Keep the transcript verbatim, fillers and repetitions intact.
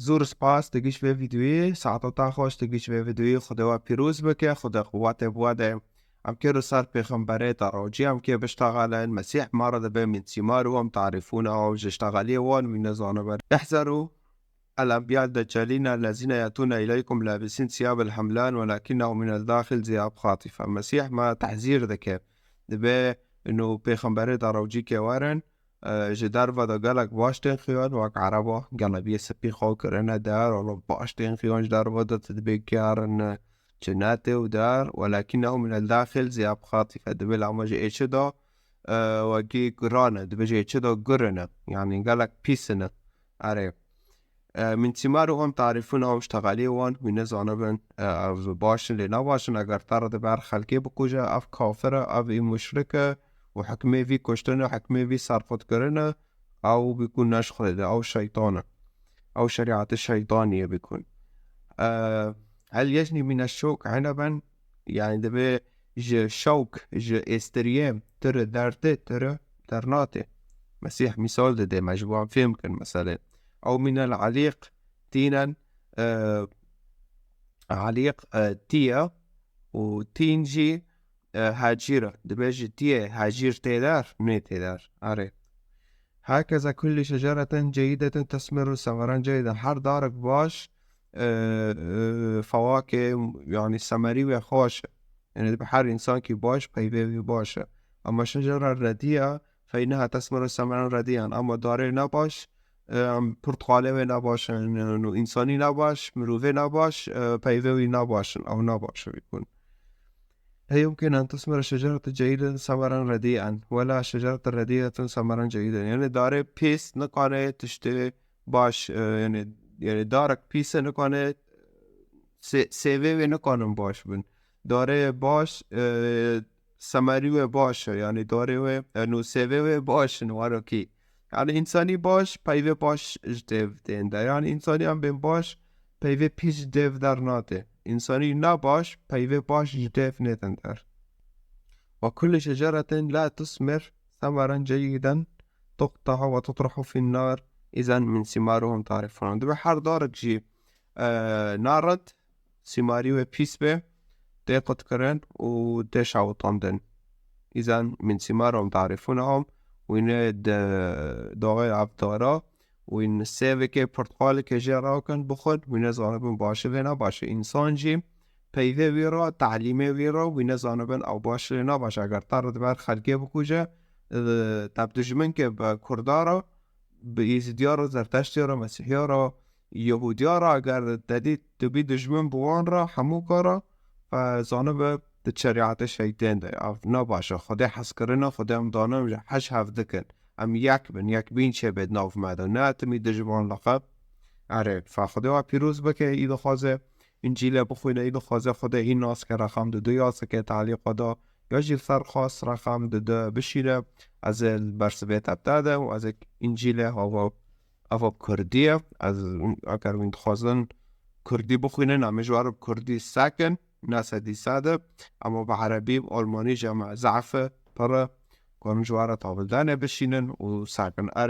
Zor spas, te giş vê videoyê, saeta te xweş, te giş vê videoyê, Xwedê we pîroz bike, Xwedê quwetê bi we de. Em kê li ser pêxemberê te rewcî, em kê biştexelin, Mesîh ma re dibe min sîmar û em tarîfûne ew ji ştexeliyê wan wî nezanibin. Ihzeru el-enbiya deccalîne ellezîne yetûne îleykum labisîn siyab el-hemlan welakinnehum min el-daxil ziyab xatîfe. Mesîh me tehzîr dike. Dibe ino pêxemberê te rewcî kê werin, e, ji derve de gelek baş tên xiyan, wek ereba gelebiyê spî xwe kirine der, wala baş tên xiyan ji derve de tu dibê gerin, e, cinetê û der, welakinnehum min el-daxil ziyab xatîfe. Dibe lama ji êçi de, e, wekî guran e, dibe ji êçi de gurin e. Yanî gelek pîs in. Erê. E, min sîmar û hum tarîfûn ew ştexeliyê wan, wî nezanibin, e, ev baş in lê ne baş in, eger te re dibe her xelkê bikuje, ev kafir e, ev î muşrik e û hikmê vî kuştin e, hikmê vî serxwet kirin e, ew bikun ne ji Xwedê de, ew şeytan e. Ew şerîetê şeytaniyê bikun. E, hel yecnî mîne şok eneben, yanî dibe ji şewk, ji êstiriyê, tiri derdê, tiri dernatê. Mesîh mîsal dide, me ji wan fêm kin meselê. Ew mînel elîq tînen, e, elîq, e, tî ye û tîn jî, e, hecîr e. Dibe ji tîyê hecîr tê der, nê tê der. Erê. Hakeza kulli şeceretin ceyidetin tesmiru semeran ceyiden. Her darek baş, e, e, fewakê, yanî semerî wê xweş e. Yanî dibe her însankî baş, peyvê wî baş e. Ama şecera rediye, fe inneha tesmiru semeran rediyan. Ama darê nebaş, e, em, pirtxalê wê nebaş in, û însanî nebaş, mirovê nebaş, e, peyvê wî nebaş in, ew nebaş e bikun. He yumkin en tesmira şecerete ceyiden semeran rediyen, wela şecerete rediyetin semeran ceyiden. Yanî darê pîs nikane tiştê baş, e, yanî, yanî darek pîs e nikane sê-, sêvê wê nikanin baş bin. Darê baş, e, semerî wê baş e, yanî darê wê, e, nû sêvê wê baş in, wero kî. Yanî însanî baş, peyvê baş ji dêv tên de. Yanî însanî em bên baş, peyvê pîs ji dêv dernatê. Însanî nebaş, peyvê baş ji dêv nêtin der. Ve kulli şeceretin la tusmir semeran ceyiden tuqta'u ve tutrahu fin nar izen min simaruhum tarifun. Dibe her darek jî, e, narit, sîmarî wê pîs be, tê qutkirin û tê şewitandin. Îzen min sîmarihum tarîfunehum, wî ne di doxê ev dara, wî ne sêvekê, pirtxalekê jê rakin bixwin, wî nezanibin baş e vê ne baş e. Însan jî peyvê wî re, talîmê wî re, wî nezanibin ew baş e lê ne baş e. Eger te re dibe her xelkê bikuje, e, te bi dijmin ke bi Kurda re, bi Êzidiya re, Zerdeştiya re, Mesîhiya re, Yehudiya re, eger te dî tu bî dijmin bi wan re, hemû kara, e, zanibe di şerîetê şeytên de. Ev ne baş e. Xwedê hezkirine, Xwedê em danim ji heş hev dikin. Em yek bin, yek bîn çêbe di nav me de. Ne timî dijman leqeb. Erê, fa Xwedê we pîroz bike, î dixwaze Încîlê bixwîne, î dixwaze Xwedê î nas ke reqem di du ya sike talîqa da. Ya jî li ser xwest reqem di du bişîne. Ez ê li ber sibê te bide de û ez ê Încîlê hava, ava bi kurdî ye. Ez, eger wîn dixwazin kurdî bixwînin, em ê ji we re bi kurdî sekin, ne sedî sed e. Ama bi erebî, bi almanî jî me zehf e, pir e. Ku em ji we re tavildane bişînin û sekin. Erê.